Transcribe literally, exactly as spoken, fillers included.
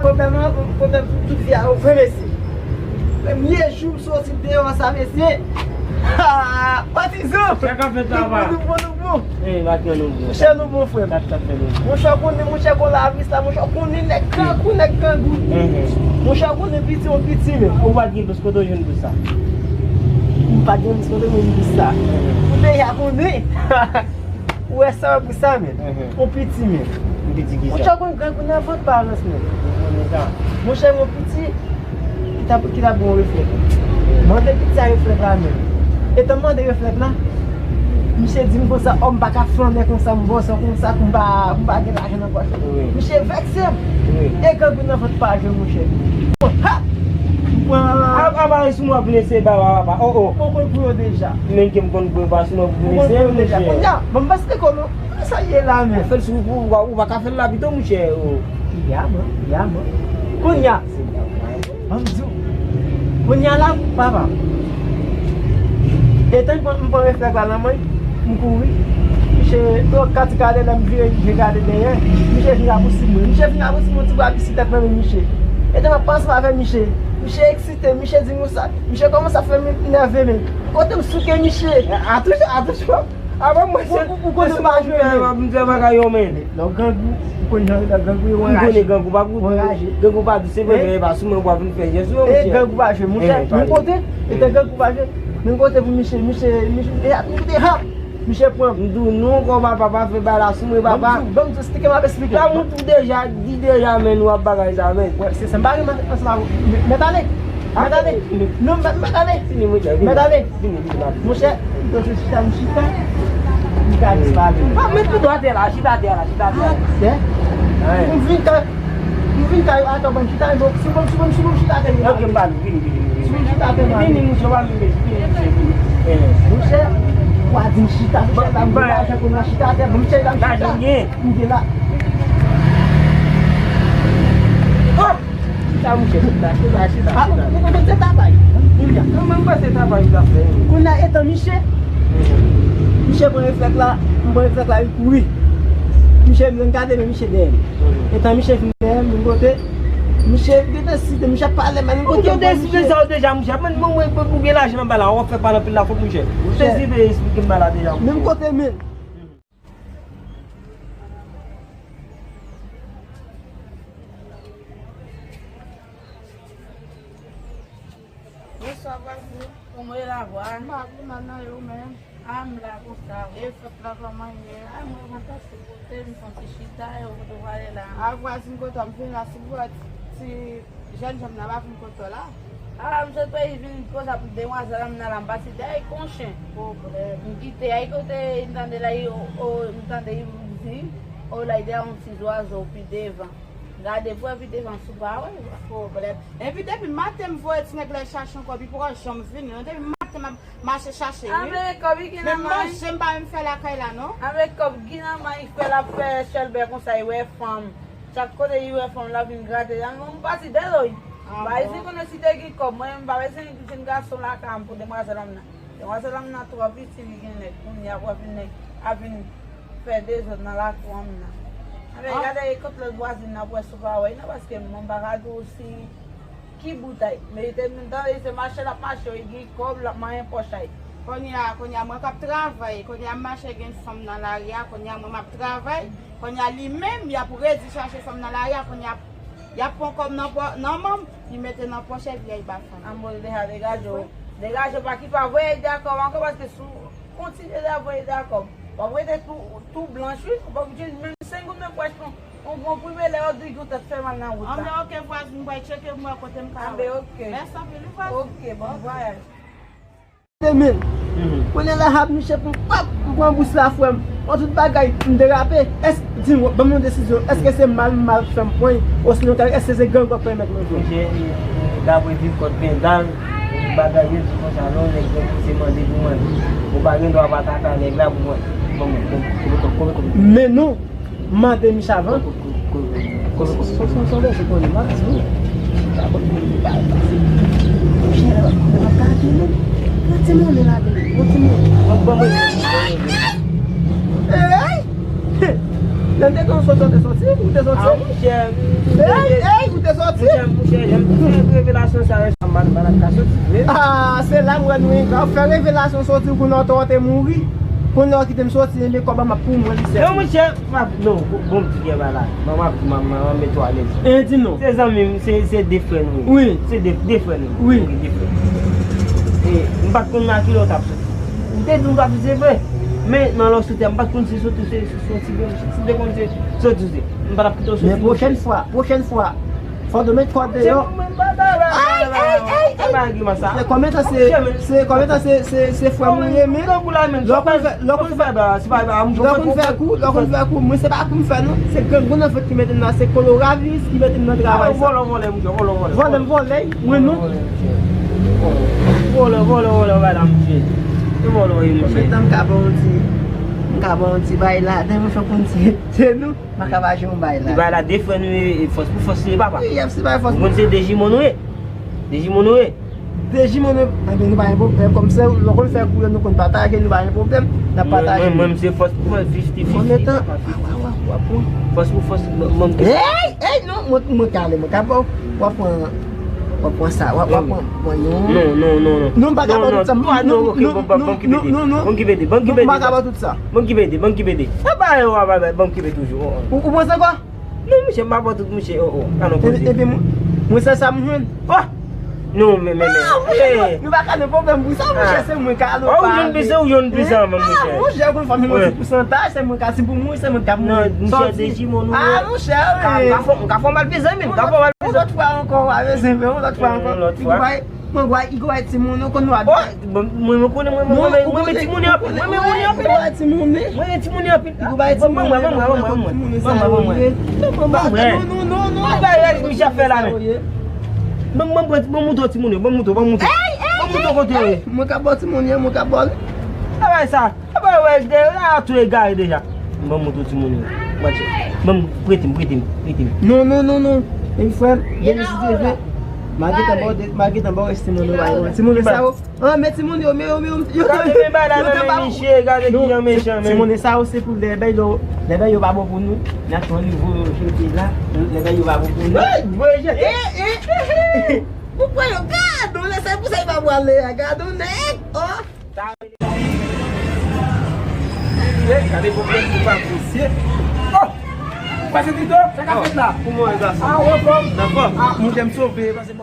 Pwoblèm lan, pwoblèm pou tout vi a yo vre, mesye. Premye jou m soti deyò sa, mesye. Ha! Patizan! Sa k ap fèt la, papa? Nou bon, nou bon, nou bon. Eh, pa gen nou bon. Monchè, nou bon, frè m. Sa k ap fèt, nou bon. Monchè, w konnen, monchè, kon lavi sa, monchè, w konnen nèg grangou, nèg grangou. Mhm. Monchè, w konnen piti, yon piti, men. Ou pa t gen dous, kote w jwenn dous sa? M pa t gen dous, kote w jwenn dous sa? Mhm. Ou deja konnen. Ou wè sa, pou sa, men. Mhm. Yon piti, men. Yon piti ki sa? Monchè, w konn grangou nan vant parans, men. Mwen konnen sa. Monchè, yon piti ki t ap, ki t ap gen yon reflèk. Mande piti a reflèk la, men. Etan m mande reflèk la, misye di m konsa, ò, m pa ka flannen konsa, m bòs konsa, pou m pa, pou m pa gen lajan nan pòch. Wi. Misye vèkse m. Wi. E grangou nan vant pa jwe, monchè. Ha! M pran. A, a, pa sou mwen, vin eseye ba, ba, ba, ba. Oh, oh. Mwen konn kou yo deja. Men ke m konn kou yo pa sou mwen, vin eseye, monchè. Kounye a, ban m pase kò non. Sa ye la, men. Fè l sou ou, ou, ou pa ka fè l la pito, monchè. Oh. Ya, man, ya, man. Kounye a. Ban m di w. Kounye a la, papa. Etan m pran, m pran reflèk la nan men, m kouri. Misye, twòp kati kade lè m vire, je gade dèyè. Misye vin rapousib mwen. Misye vin rapousib mwen, ti bwa bisiklèt nan men misye. Etan m ap pase avè misye. Misye eksite, misye di nou sa. Misye kòmanse ap fè m nève, men. Kote m souke misye. Atouch, atouch. Avan mwen se, ou, ou, ou konnen m pa jwe, men. M fè bagay yo, men. Lè w grangou, ou konn jan lè grangou yo anraje. M konnen grangou pa goute. Grangou pa di, se vre, men e pa sou mwen w ap vin fè jès ou, monchè. Grangou pa jwe, monchè. Men kote, etan grangou pa jwe, men kote pou misye, misye, misye, e, misye te hap. Misye pran. M di w non, kò papa, pa fè bagay la sou mwen, papa. Ban m di w, ban m di w, esplike m ap esplike. Sa mwen tou deja, di deja, men nou ap bagay sa, men. Wè, se sa m pa renmen ansanm avè w. Mèt ale. Mèt ale. Non, mèt, mèt ale. Fini, monchè, fini. Mèt ale. Fini, fini, fini. Monchè, m te chita, m chita. M ka di pale. Pa met pito atè la, chita atè la, chita atè la. Atè? Wi. M vin ka, m vin ka yo atè, ban m chita, bon, si bon, si bon, si bon, chita atè. Ok, m pale, vini, vini, vini. Si bon, chita atè, vini, monchè, w a vin, vini, vini, vini. Monchè, w a di m chita, monchè, la, m vin la, jan pou m chita atè, bon, monchè, la, m chita. M gen la. Oh! Chita, monchè, chita, chita, chita, chita. Ah, ou, ou, ou, se tabay. Kounye a. Non, mwen, m panse tabay ou ta fè. Kounye a, etan misye, misye pran reflèk la, m pran reflèk la, li kouri. Misye vin gade, men misye dèyè m. Etan misye vin dèyè m, menm kote, misye gen deside, misye ap pale mal, menm kote. Ou gen deside sa deja, monchè. Mwen, mwen, mwen, ou gen lajan nan bay la, w ap fè pale anpil la, fòk monchè. Ou deside esplike m bay la deja. Menm kote, men. Bonswa, vwazin. Kòman w ye la, vwa? M pa pi mal non, e ou menm? A, m la konsa. E fèt la, kòman l ye? A, mwen kontan sou kote, m santi chita, e ou kote w ale la? A, vwazin, kote m vin la, sou bò ti Jèn janm nan pa vin kote w la. A, m sot peyi vin konsa pou demwazèl la, m nan la, m pase dèyè l kon chen. Pwoblèm. M kite l kote m tande la, o, o, m tande l di, o, la, dèyè yon ti zwazo pi devan. Gade pou wè pi devan si w pa wè l. Pwoblèm. Epi depi maten m voye ti nèg la chache yon kòb, li poko janm vini non. Depi maten m ap mache chache, wi. Anben kòb ki nan men l. Manje m pa menm fè lakay la, non. Anben kòb ki nan men l, fè l ap fè chèlbè konsa, li wè fanm. Chak kote li wè fanm, l ap vin grate. Anben m pati dèyè l, wi. M pa bezwen konnen si te gen kòb. Mwen, m pa bezwen jèn gason lakay m pou demwazèl m nan. Demwazèl m nan twò piti, li gen nèg. Kounye a, pou ap vin nèg, ap vin fè dezòd nan lakou m nan. Anben gade kot lòt vwazin nan, pou wè si w pa wè l, non, paske mwen, m pa ka di w si ki bout a ye. Men li te vin tande se mache l ap mache, li gen kòb, l ap manyen pòch a li. Kounye a, kounye a, mwen k ap travay, kounye a, m mache gen fanm nan lari a, kounye a, mwen m ap travay, kounye a, li menm, y ap redi chache fanm nan lari a, kounye a, y ap pran kòb nan pò, nan men m, li mete nan pòch epi y al ba fanm. Anben deja degaje w, degaje w, pa ki pa voye de kòb ankò, paske si w kontinye de voye de kòb, w ap rete tou, tou blanch, wi, ou p ap jwenn menm senk goud nan pòch nou. Ou bon, premye lè yo di yon tèt fè mal nan wout la. Anben, oke, vwazin, m pral tcheke m wè kote m ka wè. Anben, oke. Mèsi anpil, wi, vwazin. Oke, bon vwayaj. Te men. Mhm. Kounye a la, hap, misye pran, pap, m pran bous la, frè m. Pran tout bagay, m derape. Èske, di m, ban m yon desizyon. Èske se mal m mal fè m pran, osinon, èske se gang w ap pèmèt mwen jwe? Misye, e, e, dapre vi kòd pendal, bagay yo di konsa, non, nèg yo se mande pou mande. Ou pa gen dwa pa ta ka nèg la pou mwen. Bon, bon, bon, bon, bon, bon, bon. Men non. M mande misye avan. Son, son, son, son, son, se konnen, m ap di w. Sa konn vin li pa pase. Chè, m ap gade menm. Yon ti monnen ladan l. Yon ti monnen. Bon, bon, bon. Hey! Tande, kon sòti, ou te sòti, ou te sòti. Ah, monchè, ey, ey, ou te sòti. Monchè, monchè, lè m te fè revelasyon sa, sa m pa, m pa t ap ka sòti vre. Ah, se la m wè nou engra. Ou fè revelasyon sòti, kounye a ou te mouri. Kounye a ou kite m sòti, enben kòb la m ap pou mwen li sèl. Non, monchè, m ap, non, bon, bon, m di gen bagay la. Non, m ap, m ap, m ap mete w alèz. E di non. Se zanmi m, se, se de frè nou ye. Wi. Se de, de frè nou ye. Wi. Wi, de frè. E, m pa t konn nan kilè w t ap sòti. M te di w m p ap di se vre. Men, nan lè w sòti a, m pa t konn si sòti, se, se, sòti vre. Si m te konn se sòti, se, m pa t ap kite w sòti. Men pwochèn fwa, pwochèn fwa, fò w met kòd deyò. Ay, ay, ay, ay. Se konbyen tan se, se konbyen tan se, se, se frè m ou ye, men lè w konn fè, lè w konn fè, lè w konn fè kou, lè w konn fè kou, mwen se pa kou m fè non, se grangou nan vant ki mete m nan, se kolonaviris ki mete m nan travay sa. Vòlè, vòlè, monchè, vòlè, vòlè. Vòlè, m vòlè, mwen non. Vòlè, vòlè, vòlè, bay la, monchè. Se vòlè w ye, monchè. Konbyen tan m ka ba w yon ti, m ka ba w yon ti bay la, tèlman fè konn se, se nou. M pa ka ba jwenn bay la. Bay la, de frè nou ye, e fòs pou fòs li ye, papa. Wi, y ap se bay fòs. Nou konn se de jimo nou ye. De jimo nou ye. De jimo nou, enben, nou pa gen pwoblèm. Kòm se, lè w konn fè kou yo, nou konn pataje, nou pa gen pwoblèm. N ap pataje. Mwen, mwen, mwen, se fòs pou fòs, fifty fifty. Konbyen tan? Wa, wa, wa, wa, wa. Fòs pou fòs, mwen, mwen. Ey, ey, non, mwen, mwen kale, mwen ka ba w. W ap pran, w ap pran sa, w ap, w ap pran, pran yon. Non, non, non, non. Non, m pa ka ba w tout sa. Non, non, ok, non, bon, bon, non, non, non. Ban m kipe de, ban m kipe de. Non, m pa ka ba w tout sa. Ban m kipe de, ban m kipe de. Sa pa yo, a, ba, ba, ban m kipe toujou. Oh, oh. Ou, ou panse kwa? Non, monchè, m pa ba w tout, monchè. Oh, oh. Alon koze. Epi, epi, mwen, mwen, se sa m jwenn. Oh! Non, men, men, men. Ah, monchè, nou, nou pa ka nan pwoblèm pou sa, monchè, se mwen ka alon. Oh, ou jwenn plis, ou jwenn plis anvan, monchè. Ah, monchè, konn fò m yon ti pousantaj, se mwen ka, si pou mouri, se mwen k ap mouri. Non, monchè, de jimo nou ye. Ah, monchè, m ka, m ka fè, m ka fè w mal pezan, men, m ka fè w mal pezan. Yon lòt fwa ankò, pa bezwen, yon lòt fwa ankò. Yon lòt fwa. Mwen, wè, Igo bay timoun, ou konn wè. Oh, mwen, mwen konnen, mwen, mwen, mwen, mwen, timoun yo anpil, mwen, mwen, mwen, anpil. Igo bay timoun, timoun. Ban mwen, ban mwen, ban mwen, ban mwen. Ban mwen, ban mwen. Non, non, non, non, non. Bagay misye ap fè la, men. Ban mwen, ban mwen, ban mwen timoun yo, ban mwen, ban mwen. Ban mwen kote yo ye. Mwen ka ba w timoun yo, mwen ka ba w. Bagay sa. Apa wè, de la tou egare deja. Ban m montre w timoun yo. Watch it. Ban m, prete m, prete m, prete m. Non, non, non, non. E frè m, demen si Dye vle, m a gentan ba w de, m a gentan ba w rès timoun yo, bay yo. Timoun yo sa yo. Ah, men timoun yo, men yo, men yo, yo. Gade men bagay la nan men misye, gade kijan mechan, men. Timoun yo sa yo, se pou lè bèy yo, lè bèy yo pa bon pou nou. N a fè yon nivo yo jete la, lè bèy yo pa bon pou nou. Hey, voye jete. Eh, eh, eh, eh. Ou pran yo, gade, lè sa pou sa yo pa pwale a, gade, nèg. Oh. Gade pwoblèm pou pa apresye. Oh! Pase Tito, sa k ap fèt la? Kòman w ye, gason? Ah, ou anfòm? Anfòm. Ah, monchè, m sove, pase m